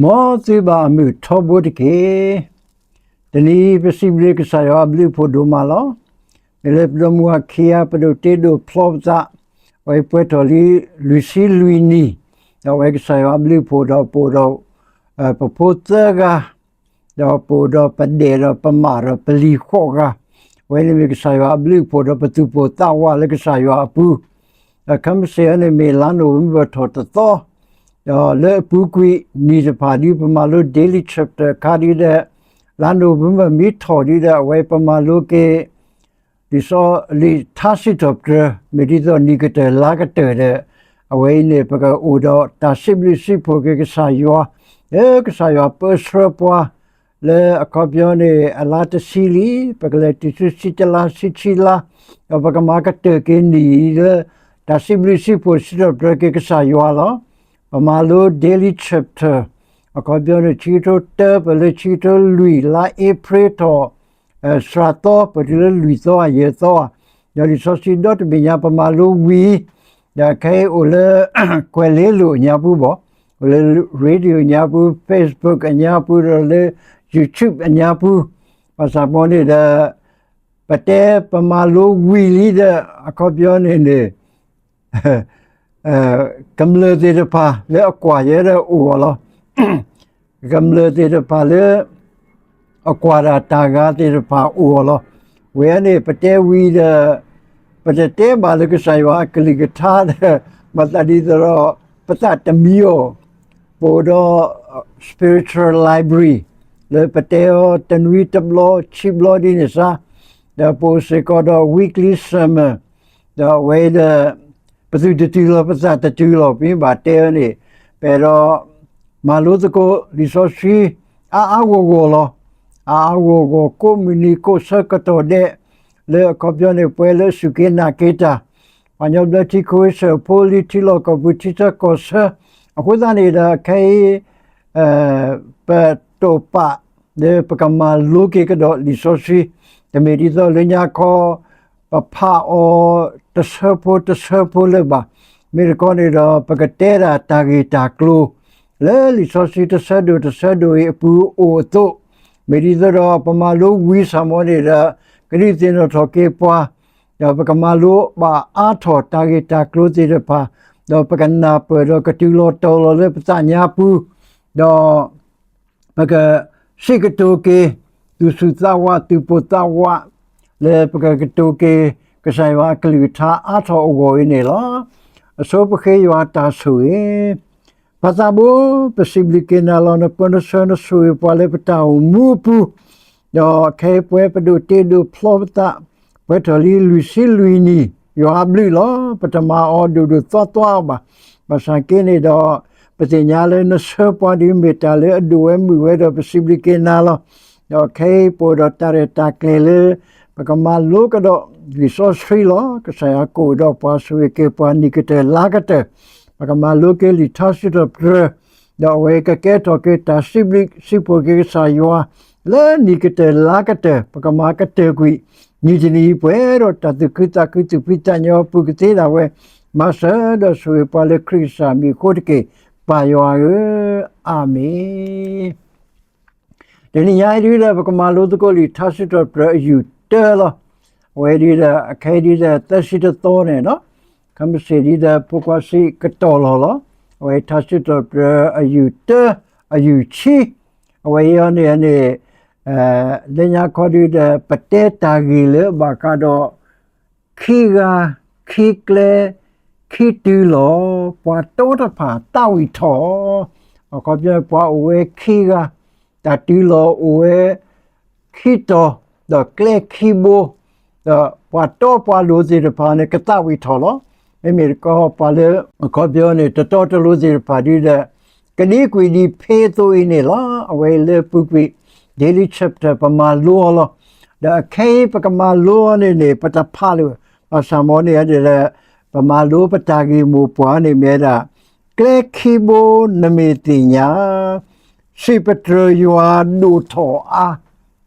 မ်သုဘၣ်အမုာ်ထီဘိတက့ၢ်. တနံၤအံၤ ပစံးဘျုးကစၢ်ယွၤအဘျုးအဖှိၣ်ဒိၣ်မးလီၤ. မ့ၢ်လၢပဒီမါဝၤခံဂၤ ပဒိးတ့ဒိးဖျီပသး, အဝဲပှဲၤထီၣ်လံလွံၢ်ဆံလွံၢ်နံၣ်, ဒီးအဝဲကစၢ်ယွၤအဘျုးအဖှိၣ်ဒီးပအိၣ်ဒီး ပဖိသၢဂၤ, ဒီးပအိၣ်ဒီးပဒဲၣ်ဒီးပမၣ်ဒီးပလံၤဃိးဂၤ, အဝဲန့ၣ်မ့ၢ်ကစၢ်ယွၤအဘျုးအဖှိၣ်ဒီးပသူၣ်ပိၢ်သးဝးလၢကစၢ်ယွၤအပူၤ, ဒီးခဲမုၢ်ဆ့ၣ်အံၤန့ၣ်မ့ၢ်လါနိၣ်ဝ့ဘၢၣ်ထီၣ်တသီ, ဒီးလၢအပူၤကွံာ်နံၣ်တဖၣ်ဒ်ပမၤလိ Daily Chapter အခါဒ်ဒီး လါနိၣ်ဝ့ဘၢၣ်မ့ၢ်ထီၣ်ဒ်ဒီး အဝဲပမၤလိက့ၤ လံာ်စီ လံာ်ထါစံးထီၣ်ပတြၢၤ မ့ၢ်ဒ်သိးနံၣ်ကတၢၢ်လါကတၢၢ်ဒီး အဝဲအံၤန့ၣ် ပကအိၣ်ဒီးတၢ်စံးဘျုးစံးဖှိၣ်က့ၤကစၢ်ယွၤ, လၢကစၢ်ယွၤပၢဆှၢပှၤ လၢအခီပညီန့ၣ် အလါတဆံလံ, ပကလဲၤတုၤဆူတဆံတလါ ဆံဆံလါ, ဒီးပကမၤကတၢၢ်က့ၤနံၣ်အံၤလၢ တၢ်စံးဘျုးစံးဖှိၣ်စံးထီၣ်ပတြၢၤက့ၤကစၢ်ယွၤလီၤ. ပမၤလိ Daily Chapter အခီပညီန့ၣ် ဆံကထိတၢ ပၢၢ်လၢဆံကထိလွံၢ် လါအ့ဖြ့ၣ်ထီၣ် စှၤသီ ပတုၤလၢလွံၢ်သီဧါ ယဲၢ်သီဧါ, ဒီးလံာ်စီဆှံဒီတဘ့ၣ်ညါ ပမၤလိဝံၤ, ဒီးခဲအံၤအိၣ်လၢ ကွဲၤလ့လိၤအညါပူၤဘၣ်, အိၣ်လၢ radio အညါပူၤ, Facebook အညါပူၤ ဒီးလၢ YouTube အညါပူၤ, ဘၣ်ဆၣ်မ်န့ၣ်ဒီး ပတဲပမၤလိဝံၤလံဒီး အခီပညီန့ၣ်န့ၣ် ကမျၢၢ်သ့ၣ်တဖၣ်လၢအကွၢ်ယဲဒီးအိၣ်အီၤလီၤ. ကမျၢၢ်သ့ၣ်တဖၣ်လၢ အကွၢ်တၢ်တၢ်ဂၤသ့ၣ်တဖၣ်အိၣ်အီၤလီၤ. ဝဲန့ၣ်ပတဲဝံၤဒီး ပတတဲဘၣ်လၢကစၢ်ယွၤအကလုၢ်ကထါဒီး မၤသးဒ်သိးဒီး ပသးတမံအီၤ, ပအိၣ်ဒီး spiritual library လၢပတဲအီၤတနွံတဘျီ ဆံဘျီဒ်န့ၣ်စါ, ဒီးပအိၣ်စ့ၢ်ကီးဒီး weekly sermon ဒီးအဝဲဒီး ပသူၣ်တတုၤလီၤ ပသးတတုၤလီၤ ပမ့ၢ်ဘၣ်တဲအီၤန့ၣ် ပအဲၣ်ဒိး မၤလိသကိးလံာ်စီဆှံ အါအါဂီၢ်ဂီၢ်လီၤ. အါအါဂီၢ်ဂီၢ် ကိးမုၢ်နံၤကိးဆၢကတီၢ်ဒဲး လၢအခီပညီန့ၣ် ပှၤလၢအစူၢ်က့ၤနာ်က့ၤတၢ် ပှၤကညီဘျၢထံခဝ့ၡၢၣ်ဖိလံၤ ထံလီၢ်ကီၢ်ပူၤ ထံဆၢကီၢ်ဆၢ, အဃိသတးန့ၣ်ဒီး ခဲအံၤ ပတိာ်ပာ်လၢပကမၤလိက့ၤကဒီးလံာ်စီဆှံ တမ့ၢ်ဒ်သိးလၢညါခီ ပဖးအီၤတဆၢဖိတဆၢဖိလၢၤဘၣ်. မ့ၢ်တခီန့ၣ်ဒီး ပကတဲဒၣ်တၢ်ဂ့ၢ်တၢ်ကျိၤ လၢလံာ်စီဆှံတဆၢဒိၣ်တဆၢဒိၣ်အံၤအပူၤအိၣ်အသိး, မ့ၢ်ဒ်သိးဒီးပမၤလိဝံၤစ့ၢ်မ်န့ၣ်ဒီး ကဒုးသ့ၣ်နီၣ်ထီၣ်က့ၤပှၤ ဒီးပကမၤလိဘၣ်အါထီၣ်တၢ်ဂ့ၢ်တၢ်ကျိၤသ့ၣ်တဖၣ်, ဒီးပကနၢ်ပၢၢ်ဒီးကတုၤလီၤတီၤလီၤလၢပသးညါပူၤ, ဒီး ပကစံးကတိၤက့ၤ သူၣ်ဆူၣ်သးဝးသူၣ်ပိၢ်သးဝး လၢပကကတိၤက့ၤ ကစၢ်ယွၤအကလုၢ်ကထါအါထီၣ်အဂီၢ်အံၤန့ၣ်လီၤ. အဆိပဃ့ယွၤတၢ်ဆိၣ်ဂ့ၤ, ပၢ်သးဘိ, ပစံးဘျုးက့ၤနၤလီၤ နပၢနဆှၢနဆိၣ်ဂ့ၤပှၤလၢပတၢ်အိၣ်မူအပူၤ, ဒီးခဲအံၤပဝဲပဒိးတ့ဒိးဖျီပသး ပှဲၤထီၣ်လံလွံၢ်ဆံလွံၢ်နံၣ် ယွၤအဘျုးလီၤ. ပတမၤအီၤဒိၣ်ဒိၣ်သွါသွါအီၤဘၣ်. ဘၣ်ဆၣ်က့န့ၣ်ဒီး ပသ့ၣ်ညါလၢနဆှၢပှၤဒ်မ့ၢ်တၢ်လၢအဒိၣ်ဝဲမုာ်ဝဲဒီး ပစံးဘျုးက့ၤနၤလီၤ. ဒီးခဲအံၤပအိၣ်ဒီးတၢ်ရဲၣ်တၢ်ကျဲၤလၢ ပကမၤလိကဒီးလံာ်စီဆှံလီၤ. ကစၢ်ယွၤကအိၣ်ဒီးပှၤဆိၣ်ဂ့ၤက့ၤပှၤနံၣ်ကတၢၢ်လါကတၢၢ်, ပကမၤလိက့ၤလံာ်ထါစံးထီၣ်ပတြၢၤ ဒီးအဝဲကကဲထီၣ်က့ၤတၢ်စံးဘျုးစံးဖှိၣ်က့ၤကစၢ်ယွၤ လၢနံၣ်ကတၢၢ်လါကတၢၢ် ပကမၤကတၢၢ်ကွံာ် နံၣ်တနံၤအံၤပှဲၤဒီးတၢ်သူၣ်ခုသးခုသူၣ်ဖှံသးညီအပူၤကသ့ဒၣ်ဝဲ မၤစၢၤဒီးဆိၣ်ဂ့ၤပှၤလၢခရံာ်ကစၢ်မံၤအဃိတက့ၢ် ပၢ်ယွၤဧၢ, အၤမ့ၣ်. တနံၤညါအံၤဒ်ဒီး ပကမၤလိသကိးလံာ်ထါစံးထီၣ်ပတြၢၤအယူၢ်တၢလီၤ. အဝဲဒ်ဒီး အခဲအံၤဒ်ဒီး သၢဆံတသီန့ၣ် ခဲမုၢ်ဆ့ၣ်ဒ်ဒီး ဖိခွါစံးကတီၢ်လီၤလီၤ. အဝဲထါစံးထီၣ်ပတြၢၤအယူၢ်တၢ အယူၢ်ဆံ, အဝဲအံၤန့ၣ်န့ၣ် လၢညါခီဒ်ဒီး ပတဲတၢ်ဂ့ၢ်လၢဘၣ်ဃးဒီး ခံဂၤ, ခံကျဲ, ခံတုၤလီၤ, ပှၤတီတဖၣ်သးဝံၣ်ထီၣ်, အခီပညီ ပှၤအိၣ်ဝဲခံဂၤ, တၢ်တုၤလီၤအိၣ်ဝဲ ခံတီၤ, ဒီးကျဲခံဘိ, ဒီးပှၤတီပှၤလိၤသ့ၣ်တဖၣ်န့ၣ် ကသးဝံၣ်ထီၣ်လီၤ. မ့မ့ၢ်တခီ ပှၤလၢအခီပညီန့ၣ် တတီတလိၤသ့ၣ်တဖၣ်ဒ်ဒီး ကဒံကွံာ်ဒံးဖဲအသိးအံၤန့ၣ်လီၤ. အဝဲလၢအပူၤကွံာ် Daily Chapter ပမၤလိအီၤလီၤ. ဒီးအခဲအံၤပကမၤလိအီၤန့ၣ်န့ၣ် ပတဖးလၢၤ, ဘၣ်ဆၣ်မ်န့ၣ်ဒီး ပမၤလိပတၢ်ဂ့ၢ်မိၢ်ပှၢ်န့ၣ်မ့ၢ်ဝဲဒၣ် ကျဲခံဘိနမ့ၢ်သ့ၣ်ညါ စံးပတြၢၤယွၤဒိၣ်ထီၣ်အါ,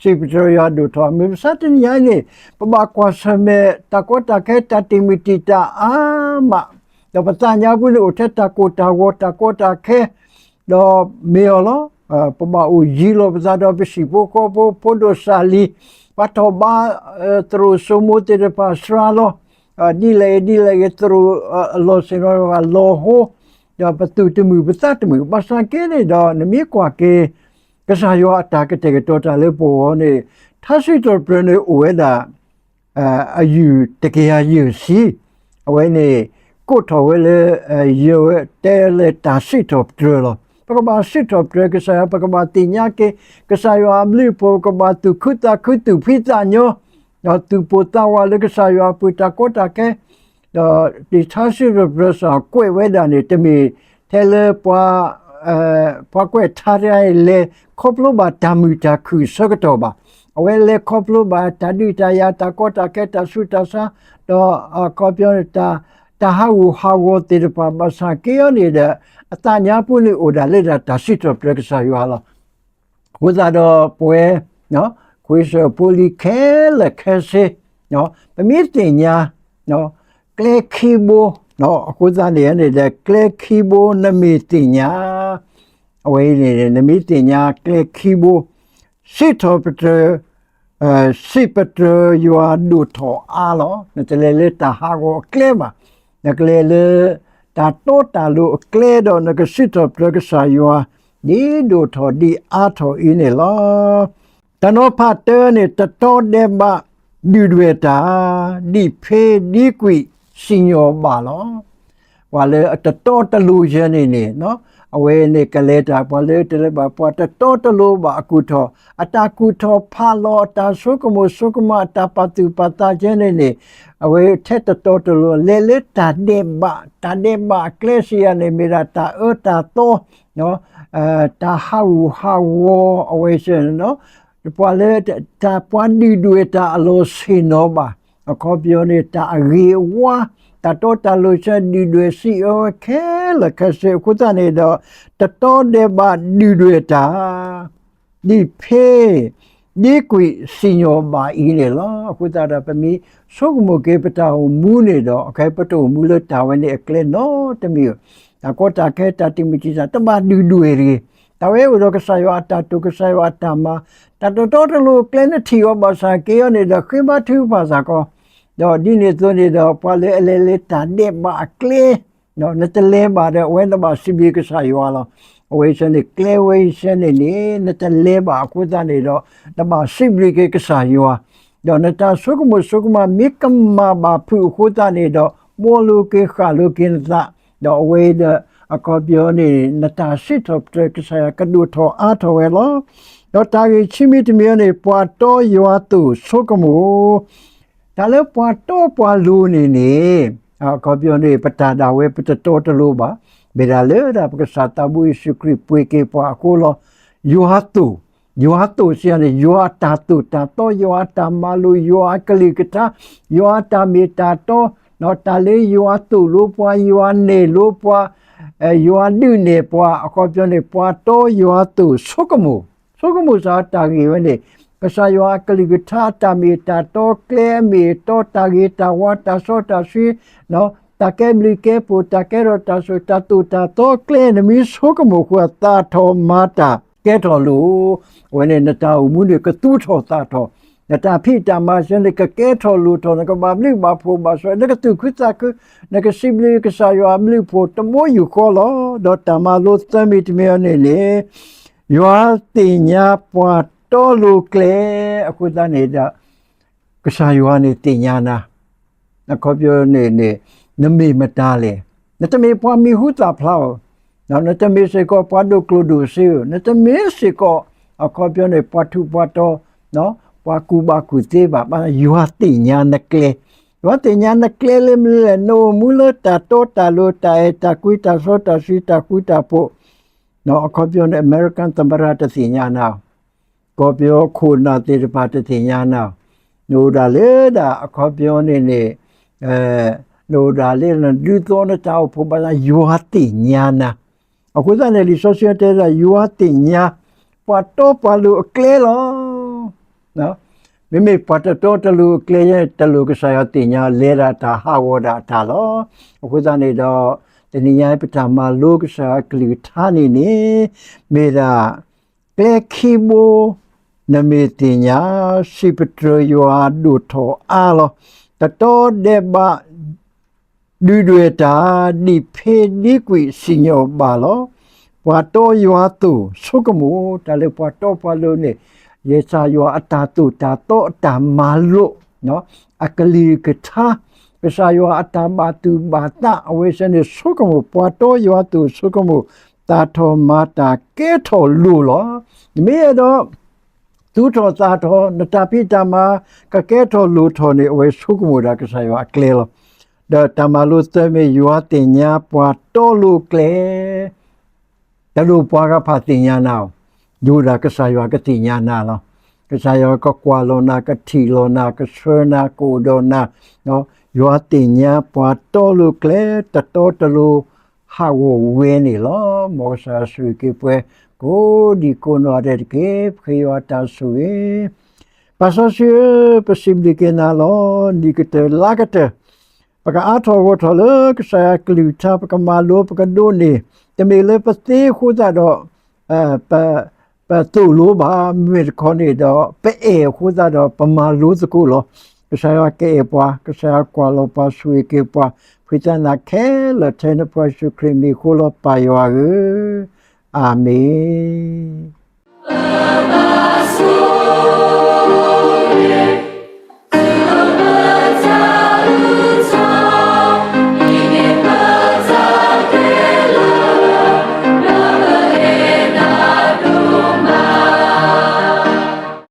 စံးပတြၢၤယွၤဒိၣ်ထီၣ်အါ. မ့ၢ်ဘၣ်ဆၣ်တနံၤညါအံၤန့ၣ် ပဘၣ်ကွၢ်ဆၢၣ်မဲာ်တၢ်ကီတၢ်ခဲ တၢ်တံာ်မုၢ်တံာ်တာ်အါမး, ဒီးပသးညါပူၤန့ၣ် အိၣ်ထဲတၢ်ကိၢ်တၢ်ဂီၤ တၢ်ကီတၢ်ခဲ ဒီးမ့ၢ်အီၤလီၤ. ပဘၣ်အိၣ်ယံၤလီၤပသးဒီးပဟံၣ်ဖိဃီဖိ ဖိဒိၣ်စၢ်လံၤ, ပှၤထီၣ်ဘါ သရိာ်စိမိၤသ့ၣ်တဖၣ်စှၤလီၤ. ဒ်လဲၣ်ဂ့ၤဒ်လဲၣ်ဂ့ၤ သရိာ်အလီၢ်ဆ့ၣ်နီၤတဖၣ်လီၤဟိ, ဒီးပသူၣ်တမုာ်ပသးတမုာ် ဘၣ်ဆၣ်က့န့ၣ်ဒီး နမ့ၢ်ကွၢ်က့ၤ ကစၢ်ယွၤအတၢ်ကတဲာ်ကတီၤတၢ်လၢပဂီၢ်န့ၣ် ထါစံးထီၣ်ပတြၢၤန့ၣ်အိၣ်ဝဲဒၣ် အယုၢ်တကယၤယဲၢ်ဆံ, အဝဲန့ၣ် ကိးထီၣ်ဝဲလၢ ယတဲလၢတၢ်စံးထီၣ်ပတြၢၤလီၤ. ပကဘၣ်စံးထီၣ်ပတြၢၤကစၢ်ယွၤ, ပကဘၣ်သ့ၣ်ညါက့ၤ ကစၢ်ယွၤအဘျုးအဖှိၣ်, ပကဘၣ်သူၣ်ခုသးခုသူၣ်ဖှံသးညီ, ဒီးသူၣ်ပိၢ်သးဝးလၢကစၢ်ယွၤအပူၤ တၢ်ကီတၢ်ခဲ, ဒီးတၢ်စံးထီၣ်ပတြၢၤစ့ၢ်ကွဲးဝဲဒၣ်န့ၣ် တမ့ၢ်ထဲလၢပှၤ ပှၤကွဲးထါတဂၤအံၤ လဲၤခီဖျိဘၣ်တၢ်မုာ်တၢ်ခုၣ်အဆၢကတီၢ်ဘၣ်. အဝဲလဲၤခီဖျိဘၣ်တၢ်ဒုးတၢ်ယၤ တၢ်ကီတၢ်ခဲ တၢ်ဆူးတၢ်ဆါ, ဒီးအခီပညီ တၢ်ဟးဂူာ်ဟးဂီၤသ့ၣ်တဖၣ် ဘၣ်ဆၣ်က့အီၤန့ၣ်ဒီး အသးညါပူၤန့ၣ်အိၣ်ဒၣ်လၢဒၣ်တၢ်စံးထီၣ်ပတြၢၤကစၢ်ယွၤလီၤ. အဃိသတးဒီးပဝဲ ခွံၡၢဖိလံၤခဲလၢာ်ခဲဆ့ ပမ့ၢ်သ့ၣ်ညါ ကျဲခံဘိ, အဃိသတးန့ၣ်န့ၣ်ဒီး ကျဲခံဘိနမ့ၢ်သ့ၣ်ညါ, အဝဲအံၤန့ၣ် နမ့ၢ်သ့ၣ်ညါကျဲခံဘိ, စံးထီၣ်ပတြၢၤ စံးပတြၢၤယွၤဒိၣ်ထီၣ်အါလီၤ. နတလဲၤလၢတၢ်ဟးဂီၤအကျဲဘၣ်, နကလဲၤလၢ တၢ်တီတၢ်လိၤအကျဲဒီး နကစံးထီၣ်ပတြၢၤကစၢ်ယွၤ ဒ်ဒိၣ်ထီၣ်ဒ်အါထီၣ်အံၤန့ၣ်လီၤ. တၢ်နီၤဖးတၢန့ၣ် တတီဒဲးဘးဒုၣ်ဒွဲၣ်တၢ်, ဒ်ဖ့ဒ်ကွံာ်စံၣ်ညီၣ်ဘၣ်လီၤ. ပှၤလၢအတတီတလိၤယဲန့ၣ်န့ၣ် အဝဲန့ၣ်ကလဲၤတၢ် ပှၤလၢတလဲၤဘၣ် ပှၤတတီတလိၤဘၣ်အကူၣ်ထီၣ်, အတၢ်ကူၣ်ထီၣ်ဖးလီၤ အတၢ်ဆိကမိၣ်ဆိကမး အတၢ်ပာ်သူၣ်ပာ်သးယဲန့ၣ်န့ၣ် အဝဲထဲတတီတလိၤ လဲၤလၢတၢ်ဒဲးဘး, တၢ်ဒဲးဘးအကျဲစံးယၤန့ၣ် မ့ၢ်ဒၣ်တၢ်အၢတၢ်သီ, တၢ်ဟးဂူာ်ဟးဂီၤ အဝဲစ့ၢ်န့ၣ် ပှၤလၢတၢ်ပှၤဒုၣ်ဒွဲၣ်တၢ်အလီၢ်ဆ့ၣ်နီၤဘၣ်, အခီပညီန့ၣ် တၢ်အဂ့ၤအဝါ, တၢ်တီတၢ်လိၤဆၢဒုၣ်ဒွဲၣ်စံးအၢဝဲခဲလၢာ်ခဲဆ့အဃိသတးန့ၣ်ဒီး တတီဒဲးဘးဒုၣ်ဒွဲၣ်တၢ် ဒ်ဖ့ ဒ်ကွံာ်စံၣ်ညီၣ်ဘၣ်အံၤန့ၣ်လီၤ. အဃိသတးဒီး ပမ့ၢ်ဆိကမိၣ်က့ၤပတၢ်အိၣ်မူန့ၣ်ဒီး အခဲပတအိၣ်မူလၢတၢ်ဝဲန့ၣ်အကျဲနီတမံၤ, တၢ်ကီတၢ်ခဲ တၢ်တံာ်မုၢ်တံာ်တာ် တဘၣ်ဒုၣ်ဒွဲၣ်တဂ့ၤ, တၢ်ဝဲအိၣ်ဒီးကစၢ်ယွၤအတၢ်တိာ် ကစၢ်ယွၤအတၢ်မၤ, တၢ်တတီတလိၤအကျဲနထံၣ်အီၤဘၣ်ဆၣ်က့အီၤန့ၣ်ဒီး ဃ့ဘါထုကဖၣ်စ့ၢ်ကီး, ဒီးဒ်န့ၣ်အသိးန့ၣ်ဒီး ပှၤလၢအလဲၤလၢတၢ်ဒဲးဘးအကျဲ နတလဲၤဘၣ်ဒီး အဝဲနဘၣ်စံးဘျုးကစၢ်ယွၤလီၤ. အဝဲဆၢန့ၣ် ကျဲဝဲဆၢန့ၣ်န့ၣ် နတလဲၤဘၣ်အဃိသတးန့ၣ်ဒီး နဘၣ်စံးဘျုးက့ၤကစၢ်ယွၤ, ဒီးနတၢ်ဆိကမိၣ်ဆိကမးမ့ၢ်ကမၣ်ဘၣ်ဖုးအဃိသတးန့ၣ်ဒီး ဘှီလိၤက့ၤဃၣ်လိၤက့ၤနသး, ဒီးအဝဲဒီး အခီပညီန့ၣ် နတၢ်စံးထီၣ်ပတြၢၤကစၢ်ယွၤကဒိၣ်ထီၣ်အါထီၣ်ဝဲလီၤ. ဒီးတၢ်ဂ့ၢ်ခံမံၤတမံၤန့ၣ် ပှၤတီယွၤသိၣ်ဆိကမိၣ် တၢ်လၢပှၤတီပှၤလိၤန့ၣ်န့ၣ် အခီပညီန့ၣ် ပတၢ်ဒၣ်ဝဲပတတီတလိၤဘၣ်, မ့ၢ်ဒၣ်လၢဒၣ်ပကစၢ်သးဘိယ့ၣ်ၡူးခရံာ်ပှ့ၤက့ၤပှၤအဃိလီၤ. ယွၤသိၣ်, ယွၤသိၣ်စံးန့ၣ် ယွၤအတၢ်သိၣ်တၢ်သီ ယွၤအတၢ်မၤလိာ် ယွၤအကလုၢ်ကထါ ယွၤအတၢ်မ့ၢ်တၢ်တီ, တၢ်လၢယွၤသိၣ်လိပှၤ ယွၤနဲၣ်လိပှၤ ယွၤဒုးနဲၣ်ပှၤ အခီပညီန့ၣ် ပှၤတီယွၤသိၣ်ဆိကမိၣ်, ဆိကမိၣ်စ့ၢ်တၢ်ဂ့ၢ်ဝဲန့ၣ်, ကစၢ်ယွၤအကလုၢ်ကထါ တၢ်မ့ၢ်တၢ်တီ ကျဲအမ့ၢ်အတီ တၢ်ဂ့ၤတၢ်ဝါ တၢ်စီတၢ်ဆှံ, တၢ်ကဲဘျုးကဲဖှိၣ် တၢ်ကဲထီၣ်တၢ်ဆိၣ် တၢ်သိၣ်တၢ်သီကျဲ နမ့ၢ်ဆိကမိၣ်ဃုာ်သးထီၣ်မၤတၢ်ကဲထီၣ်လိာ်, အဝဲန့ၣ် နတၢ်အိၣ်မူန့ၣ်ကသူထီၣ်သးထီၣ်, နတၢ်ဖံးတၢ်မၤစ့ၢ်န့ၣ် ကကဲထီၣ်လိၣ်ထီၣ် နကဘၣ်ဘျုးဘၣ်ဖှိၣ်ဘၣ်ဆိၣ် နကသူၣ်ခုသးခု နကစံးဘျုးကစၢ်ယွၤအဘျုးအဖှိၣ်တဘိယူၢ်ဃီလီၤ. ဒီးတၢ်မၤလိသၢမံၤတမံၤအံၤန့ၣ်န့ၣ် ယွၤသ့ၣ်ညါပှၤတီလိၤကျဲ, အဃိသတးန့ၣ်ဒီး ကစၢ်ယွၤန့ၣ်သ့ၣ်ညါနၤ, အခီပညီန့ၣ်န့ၣ် နမ့ၢ်မတၤလဲၣ်, နတမ့ၢ်ပှၤမံၤဟူသၣ်ဖျါဧိၤ, နတမ့ၢ်စ့ၢ်ကီးပှၤဒိၣ်ကျိၣ်ဒိၣ်စ့ဧိၤ, နတမ့ၢ်စ့ၢ်ကီး အခီပညီန့ၣ် ပှၤထူးပှၤတီၤ, ပှၤကူၣ်ဘၣ်ကူၣ်သ့ဘၣ်, ဘၣ်ယွၤသ့ၣ်ညါနကျဲ, ယွၤသ့ၣ်ညါနကျဲလၢမနုၤလဲၣ်, နအိၣ်မူလၢတၢ်တီတၢ်လိၤ တၢ်အဲၣ်တၢ်ကွံ တၢ်စီတၢ်ဆှံ တၢ်ဃူတၢ်ဖိး, အခီပညီန့ၣ် အမဲရကၤသမ္မတတသ့ၣ်ညါနၤ, အခီပညီခိၣ်နၢ်သ့ၣ်တဖၣ်တသ့ၣ်ညါနၤ, နအိၣ်ဒၣ်လၢဒၣ်အခီပညီန့ၣ်န့ၣ် နအိၣ်ဒၣ်လၢနဒူသီနတၢ်အိၣ်ဖှိၣ်ဘၣ်ဆၣ် ယွၤသ့ၣ်ညါနၤ, အဃိသတးန့ၣ် လံာ်စီဆှံတဲဒၣ် ယွၤသ့ၣ်ညါ ပှၤတီပှၤလိၤအကျဲလီၤ. မ့မ့ၢ်ပှၤတတီတလိၤအကျဲ တလိၣ်ကစၢ်ယွၤသ့ၣ်ညါ လဲၤဒၣ်တၢ်ဟးဂီၤဒၣ်တၢ်လီၤ. အဃိသတးန့ၣ်ဒီး တနံၤညါအံၤ ပတၢ်မၤလိကစၢ်ယွၤအကလုၢ်ကထါန့ၣ်န့ၣ် မ့ၢ်ဒၣ် ကျဲခံဘိ နမ့ၢ်သ့ၣ်ညါ စံးပတြၢၤယွၤဒိၣ်ထီၣ်အါလီၤ. တတီဒဲးဘး ဒုၣ်ဒွဲၣ်တၢ် ဒံးဖ့ဒံးကွံာ်စံၣ်ညီၣ်ဘၣ်လီၤ. ပှၤတီယွၤသိၣ်ဆိကမိၣ်, တၢ်လၢပှၤတီပှၤလိၤန့ၣ် ကစၢ်ယွၤအတၢ်သိၣ်တၢ်သီအတၢ်မၤလိာ် အကလုၢ်ကထါ, ကစၢ်ယွၤအတၢ်ဘၣ်သူၣ်ဘၣ်သး အဝဲစ့ၢ်န့ၣ်ဆိကမိၣ်, ပှၤတီယွၤသိၣ်ဆိကမိၣ်, သးထီၣ်မၤတၢ်ကဲထီၣ်လိၣ်လီၤ. နမ့ၢ်အဲၣ်ဒိး သူၣ်ထီၣ်သးထီၣ် နတၢ်ဖံးတၢ်မၤ ကကဲထီၣ်လိၣ်ထီၣ်န့ၣ် အဝဲဆိကမိၣ်ဒၣ်ကစၢ်ယွၤအကျဲလီၤ. ဒီးတၢ်မၤလိသၢမ့ၢ် ယွၤသ့ၣ်ညါပှၤတီလိၤကျဲ တလိၣ်ပှၤဂၤဖးသ့ၣ်ညါနၤအီၤ, ဒိၣ်ဒၣ်ကစၢ်ယွၤကသ့ၣ်ညါနၤလီၤ. ကစၢ်ယွၤကကွၢ်လီၤနၤ, ကထံၣ်လီၤနၤ, ကဆှၢနၤ, ကအိၣ်ဒီးနၤ, ယွၤသ့ၣ်ညါပှၤတီလိၤကျဲ တတီတလိၤ ဟးဂီၤဝဲန့ၣ်လီၤ. မ်ကစၢ်ယွၤဆိၣ်ဂ့ၤက့ၤပှၤ ကိးဒံကိးနီၢ်ဂၤဒဲးတက့ၢ်. ပဃ့ယွၤတၢ်ဆိၣ်ဂ့ၤ ပၢ်စီဆှံဧၢ, ပစံးဘျုးက့ၤနၤလီၤ. နံၣ်ကတၢၢ်လါကတၢၢ် ပကအါထီၣ်ဂီၢ်ထီၣ်လၢကစၢ်ယွၤကလုၢ်ကထါ, ပကမၤလိပကဒိးန့ၢ်, တမ့ၢ်လၢပသ့အဃိသတးဒီး ပသိၣ်လိဘၣ်, မ့မ့ၢ်တခီန့ၣ်ဒီး ပအဲၣ်အဃိသတးဒီး ပမၤလိသကိးလီၤ. ကစၢ်ယွၤကအဲၣ်ပှၤ, ကစၢ်ယွၤကွၢ်လီၤပှၤ ဆိၣ်ဂ့ၤက့ၤပှၤ, ဖှံသးနၤခဲလၢာ်ထဲနဖိယ့ၣ်ၡူးခရံာ်မံၤအဃိလီၤ ပၢ်ယွၤဧၢ, အၤမ့ၣ်.